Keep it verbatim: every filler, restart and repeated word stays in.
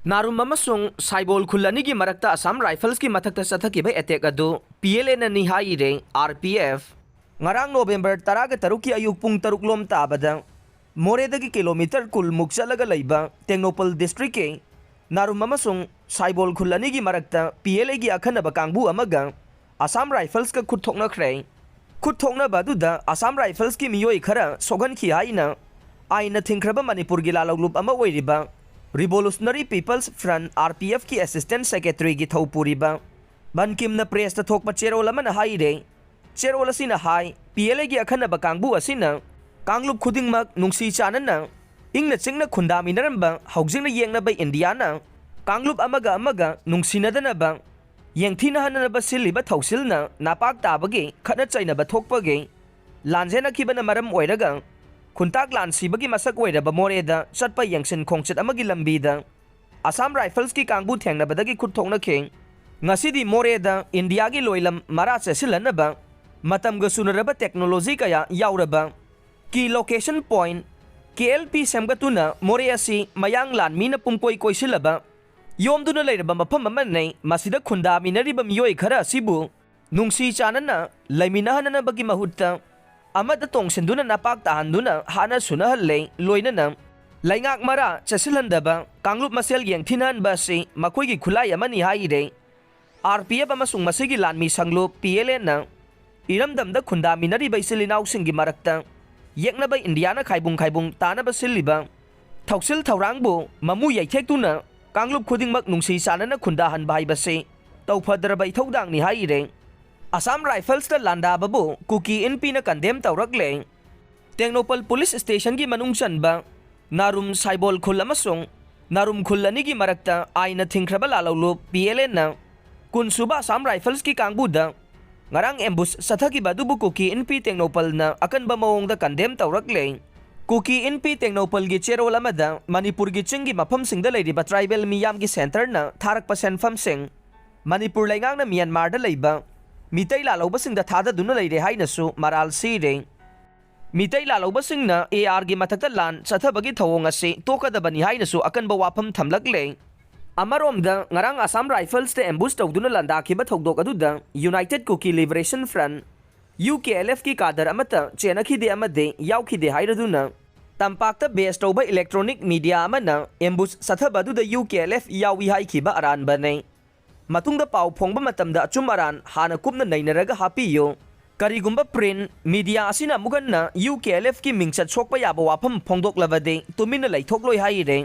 ꯅꯥꯔꯨꯝ ꯑꯃꯁꯨꯡ ꯁꯥꯏꯕꯣꯜ ꯈꯨꯜ ꯑꯅꯤꯒꯤ ꯃꯔꯛꯇ ꯑꯁꯥꯝ ꯔꯥꯏꯐꯜꯁꯀꯤ ꯃꯊꯛꯇ ꯆꯠꯊꯈꯤꯕ ꯑꯦꯇꯦꯛ ꯑꯗꯨ ꯄꯤ ꯑꯦꯜ ꯑꯦꯅꯅꯤ ꯍꯥꯏꯔꯦ꯫ ꯑꯥꯔ ꯄꯤ ꯑꯦꯐ ꯉꯔꯥꯡ ꯅꯣꯕꯦꯝꯕꯔ ꯇꯔꯥꯒ ꯇꯔꯨꯛꯀꯤ ꯑꯌꯨꯛ ꯄꯨꯡ ꯇꯔꯨꯛ ꯂꯣꯝ ꯇꯥꯕꯗ ꯃꯣꯔꯦꯗꯒꯤ ꯀꯤꯂꯣꯃꯤꯇꯔ ꯀꯨꯟꯃꯨꯛ ꯆꯠꯂꯒ ꯂꯩꯕ ꯇꯦꯡꯅꯧꯄꯜ ꯗꯤꯁꯇ꯭ꯔꯤꯛꯀꯤ ꯅꯥꯔꯨꯝ ꯑꯃꯁꯨꯡ ꯁꯥꯏꯕꯣꯜ ꯈꯨꯜ ꯑꯅꯤꯒꯤ ꯃꯔꯛꯇ ꯄꯤ ꯑꯦꯜ ꯑꯦꯒꯤ ꯑꯈꯟꯅꯕ ꯀꯥꯡꯕꯨ ꯑꯃꯒ ꯑꯁꯥꯝ ꯔꯥꯏꯐꯜꯁꯀ ꯈꯨꯠ ꯊꯣꯛꯅꯈ꯭ꯔꯦ꯫ ꯈꯨꯠ ꯊꯣꯛꯅꯕ ꯑꯗꯨꯗ ꯑꯁꯥꯝ ꯔꯥꯏꯐꯜꯁꯀꯤ ꯃꯤꯑꯣꯏ ꯈꯔ ꯁꯣꯛꯍꯟꯈꯤ ꯍꯥꯏꯅ ꯑꯥꯏꯟꯅ ꯊꯤꯡꯈ꯭ꯔꯕ ꯃꯅꯤꯄꯨꯔꯒꯤ ꯂꯥꯂꯧꯂꯨꯞ ꯑꯃ ꯑꯣꯏꯔꯤꯕ revolutionary people's front, R P ꯑꯦꯐꯀꯤ ꯑꯦꯁꯤꯁꯇꯦꯟꯠ ꯁꯦꯀ꯭ꯔꯦꯇꯔꯤꯒꯤ ꯊꯧꯄꯨꯔꯤꯕ ꯕꯟꯀꯤꯝꯅ ꯄ꯭ꯔꯦꯁꯇ ꯊꯣꯛꯄ ꯆꯦꯔꯣꯜ ꯑꯃꯅ ꯍꯥꯏꯔꯦ꯫ ꯆꯦꯔꯣꯜ ꯑꯁꯤꯅ ꯍꯥꯏ, ꯄꯤ ꯑꯦꯜ ꯑꯦꯒꯤ ꯑꯈꯟꯅꯕ ꯀꯥꯡꯕꯨ ꯑꯁꯤꯅ ꯀꯥꯡꯂꯨꯞ ꯈꯨꯗꯤꯡꯃꯛ ꯅꯨꯡꯁꯤ ꯆꯥꯟꯅꯅ ꯏꯪꯅ ꯆꯤꯛꯅ ꯈꯨꯟꯗꯥꯃꯤꯟꯅꯔꯝꯕ ꯍꯧꯖꯤꯛꯅ ꯌꯦꯡꯅꯕ ꯏꯟꯗꯤꯌꯥꯅ ꯀꯥꯡꯂꯨꯞ ꯑꯃꯒ ꯑꯃꯒ ꯅꯨꯡꯁꯤꯅꯗꯅꯕ ꯌꯦꯡꯊꯤꯅꯍꯟꯅꯅꯕ ꯁꯤꯜꯂꯤꯕ ꯊꯧꯁꯤꯜꯅ ꯅꯄꯥꯛ ꯇꯥꯕꯒꯤ ꯈꯠꯅ ꯆꯩꯅꯕ ꯊꯣꯛꯄꯒꯤ ꯂꯥꯟꯖꯦꯟꯅꯈꯤꯕꯅ ꯃꯔꯝ ꯑꯣꯏꯔꯒ ꯈꯨꯟꯇꯥꯛ ꯂꯥꯟꯁꯤꯕꯒꯤ ꯃꯁꯛ ꯑꯣꯏꯔꯕ ꯃꯣꯔꯦꯗ ꯆꯠꯄ ꯌꯦꯡꯁꯤꯟ ꯈꯣꯡꯆꯠ ꯑꯃꯒꯤ ꯂꯝꯕꯤꯗ ꯑꯁꯥꯝ ꯔꯥꯏꯐꯜꯁꯀꯤ ꯀꯥꯡꯕꯨ ꯊꯦꯡꯅꯕꯗꯒꯤ ꯈꯨꯠ ꯊꯣꯛꯅꯈꯤ꯫ ꯉꯁꯤꯗꯤ ꯃꯣꯔꯦꯗ ꯏꯟꯗꯤꯌꯥꯒꯤ ꯂꯣꯏꯂꯝ ꯃꯔꯥ ꯆꯦꯠꯁꯤꯜꯍꯟꯅꯕ ꯃꯇꯝꯒ ꯆꯨꯅꯔꯕ ꯇꯦꯛꯅꯣꯂꯣꯖꯤ ꯀꯌꯥ ꯌꯥꯎꯔꯕ ꯀꯤ ꯂꯣꯀꯦꯁꯟ ꯄꯣꯏꯟꯠ, ꯀꯦ ꯑꯦꯜ ꯄꯤ, ꯁꯦꯝꯒꯠꯇꯨꯅ ꯃꯣꯔꯦ ꯑꯁꯤ ꯃꯌꯥꯡ ꯂꯥꯟꯃꯤꯅ ꯄꯨꯝꯀꯣꯏ ꯀꯣꯏꯁꯤꯜꯂꯕ ꯌꯣꯝꯗꯨꯅ ꯂꯩꯔꯕ ꯃꯐꯝ ꯑꯃꯅꯤ꯫ ꯃꯁꯤꯗ ꯈꯨꯟꯗꯥꯃꯤꯟꯅꯔꯤꯕ ꯃꯤꯑꯣꯏ ꯈꯔ ꯑꯁꯤꯕꯨ ꯅꯨꯡꯁꯤ ꯆꯥꯟꯅꯅ ꯂꯩꯃꯤꯟꯅꯍꯟꯅꯅꯕꯒꯤ ꯃꯍꯨꯠꯇ ꯑꯃꯗ ꯇꯣꯡꯁꯤꯟꯗꯨꯅ ꯅꯄꯥꯛ ꯇꯥꯍꯟꯗꯨꯅ ꯍꯥꯠꯅ ꯁꯨꯅꯍꯜꯂꯦ꯫ ꯂꯣꯏꯅꯅ ꯂꯩꯉꯥꯛ ꯃꯔꯥ ꯆꯦꯠꯁꯤꯜꯍꯟꯗꯕ, ꯀꯥꯡꯂꯨꯞ ꯃꯁꯦꯜ ꯌꯦꯡꯊꯤꯅꯍꯟꯕ ꯑꯁꯤ ꯃꯈꯣꯏꯒꯤ ꯈꯨꯠꯂꯥꯏ ꯑꯃꯅꯤ ꯍꯥꯏꯔꯦ꯫ ꯑꯥꯔ ꯄꯤ ꯑꯦꯐ ꯑꯃꯁꯨꯡ ꯃꯁꯤꯒꯤ ꯂꯥꯟꯃꯤ ꯁꯪꯂꯨꯞ ꯄꯤ ꯑꯦꯜ ꯑꯦꯅ ꯏꯔꯝꯗꯝꯗ ꯈꯨꯟꯗꯥꯃꯤꯟꯅꯔꯤꯕ ꯏꯆꯤꯜ ꯏꯅꯥꯎꯁꯤꯡꯒꯤ ꯃꯔꯛꯇ ꯌꯦꯛꯅꯕ ꯏꯟꯗꯤꯌꯥꯅ ꯈꯥꯏꯕꯨꯡ ꯈꯥꯏꯕꯨꯡ ꯇꯥꯅꯕ ꯁꯤꯜꯂꯤꯕ ꯊꯧꯁꯤꯜ ꯊꯧꯔꯥꯡꯕꯨ ꯃꯃꯨ ꯌꯩꯊꯦꯛꯇꯨꯅ ꯀꯥꯡꯂꯨꯞ ꯈꯨꯗꯤꯡꯃꯛ ꯅꯨꯡꯁꯤ ꯆꯥꯟꯅꯅ ꯈꯨꯟꯗꯥꯍꯟꯕ ꯍꯥꯏꯕꯁꯤ ꯇꯧꯐꯗ꯭ꯔꯕ ꯏꯊꯧꯗꯥꯡꯅꯤ ꯍꯥꯏꯔꯦ꯫ ꯑꯁꯥꯝ ꯔꯥꯏꯐꯜꯁꯇ ꯂꯥꯟꯗꯥꯕꯕꯨ ꯀꯨꯀꯤ ꯏꯟꯄꯤꯅ ꯀꯟꯗꯦꯝ ꯇꯧꯔꯛꯂꯦ꯫ ꯇꯦꯡꯅꯧꯄꯜ ꯄꯨꯂꯤꯁ ꯁ꯭ꯇꯦꯁꯟꯒꯤ ꯃꯅꯨꯡ ꯆꯟꯕ ꯅꯥꯔꯨꯝ ꯁꯥꯏꯕꯣꯜ ꯈꯨꯜ ꯑꯃꯁꯨꯡ ꯅꯥꯔꯨꯝ ꯈꯨꯜ ꯑꯅꯤꯒꯤ ꯃꯔꯛꯇ ꯑꯥꯏꯟꯅ ꯊꯤꯡꯈ꯭ꯔꯕ ꯂꯥꯂꯧꯂꯨꯞ ꯄꯤ ꯑꯦꯜ ꯑꯦꯟꯅ ꯀꯨꯟꯁꯨꯕ ꯑꯁꯥꯝ ꯔꯥꯏꯐꯜꯁꯀꯤ ꯀꯥꯡꯕꯨꯗ ꯉꯔꯥꯡ ꯑꯦꯝꯕꯨꯁ ꯆꯠꯊꯈꯤꯕ ꯑꯗꯨꯕꯨ ꯀꯨꯀꯤ ꯏꯟꯄꯤ ꯇꯦꯡꯅꯧꯄꯜꯅ ꯑꯀꯟꯕ ꯃꯑꯣꯡꯗ ꯀꯟꯗꯦꯝ ꯇꯧꯔꯛꯂꯦ꯫ ꯀꯨꯀꯤ ꯏꯟꯄꯤ ꯇꯦꯡꯅꯧꯄꯜꯒꯤ ꯆꯦꯔꯣꯜ ꯑꯃꯗ ꯃꯅꯤꯄꯨꯔꯒꯤ ꯆꯤꯡꯒꯤ ꯃꯐꯝꯁꯤꯡꯗ ꯂꯩꯔꯤꯕ ꯇ꯭ꯔꯥꯏꯕꯦꯜ ꯃꯤꯌꯥꯝꯒꯤ ꯁꯦꯟꯇꯔꯅ ꯊꯥꯔꯛꯄ ꯁꯦꯟꯐꯝꯁꯤꯡ, ꯃꯅꯤꯄꯨꯔ ꯂꯩꯉꯥꯛꯅ ꯃ꯭ꯌꯥꯟꯃꯥꯔꯗ ꯂꯩꯕ ꯃꯤꯇꯩ ꯂꯥꯜꯍꯧꯕꯁꯤꯡꯗ ꯊꯥꯗꯗꯨꯅ ꯂꯩꯔꯦ ꯍꯥꯏꯅꯁꯨ ꯃꯔꯥꯜ ꯁꯤꯔꯦ꯫ ꯃꯤꯇꯩ ꯂꯥꯜꯍꯧꯕꯁꯤꯡꯅ ꯑꯦ ꯑꯥꯔꯒꯤ ꯃꯊꯛꯇ ꯂꯥꯟ ꯆꯠꯊꯕꯒꯤ ꯊꯧꯑꯣꯡ ꯑꯁꯤ ꯇꯣꯛꯀꯗꯕꯅꯤ ꯍꯥꯏꯅꯁꯨ ꯑꯀꯟꯕ ꯋꯥꯐꯝ ꯊꯝꯂꯛꯂꯦ꯫ ꯑꯃꯔꯣꯝꯗ, ꯉꯔꯥꯡ Assam Riflesꯇ ambush ꯇꯧꯗꯨꯅ ꯂꯥꯟꯗꯥꯈꯤꯕ ꯊꯧꯗꯣꯛ ꯑꯗꯨꯗ United Kuki Liberation Front, UKLFꯀꯤ cadre ꯑꯃꯠꯇ ꯆꯦꯟꯅꯈꯤꯗꯦ ꯑꯃꯗꯤ ꯌꯥꯎꯈꯤꯗꯦ ꯍꯥꯏꯔꯗꯨꯅ, ꯇꯝꯄꯥꯛꯇ base ꯇꯧꯕ electronic media ꯑꯃꯅ ambush ꯆꯠꯊꯕ ꯑꯗꯨꯗ UKLF ꯌꯥꯎꯏ ꯍꯥꯏꯈꯤꯕ ꯑꯔꯥꯟꯕꯅꯤ꯫ ꯃꯇꯨꯡꯗ ꯄꯥꯎ ꯐꯣꯡꯕ ꯃꯇꯝꯗ ꯑꯆꯨꯝ ꯑꯔꯥꯟ ꯍꯥꯟꯅ ꯀꯨꯞꯅ ꯅꯩꯅꯔꯒ ꯍꯥꯞꯄꯤꯌꯨ꯫ ꯀꯔꯤꯒꯨꯝꯕ print media ꯑꯁꯤꯅ ꯑꯃꯨꯛ ꯍꯟꯅ UKLFꯀꯤ ꯃꯤꯡꯆꯠ ꯁꯣꯛꯄ ꯌꯥꯕ ꯋꯥꯐꯝ ꯐꯣꯡꯗꯣꯛꯂꯕꯗꯤ ꯇꯨꯃꯤꯟꯅ ꯂꯩꯊꯣꯛꯂꯣꯏ ꯍꯥꯏꯔꯦ꯫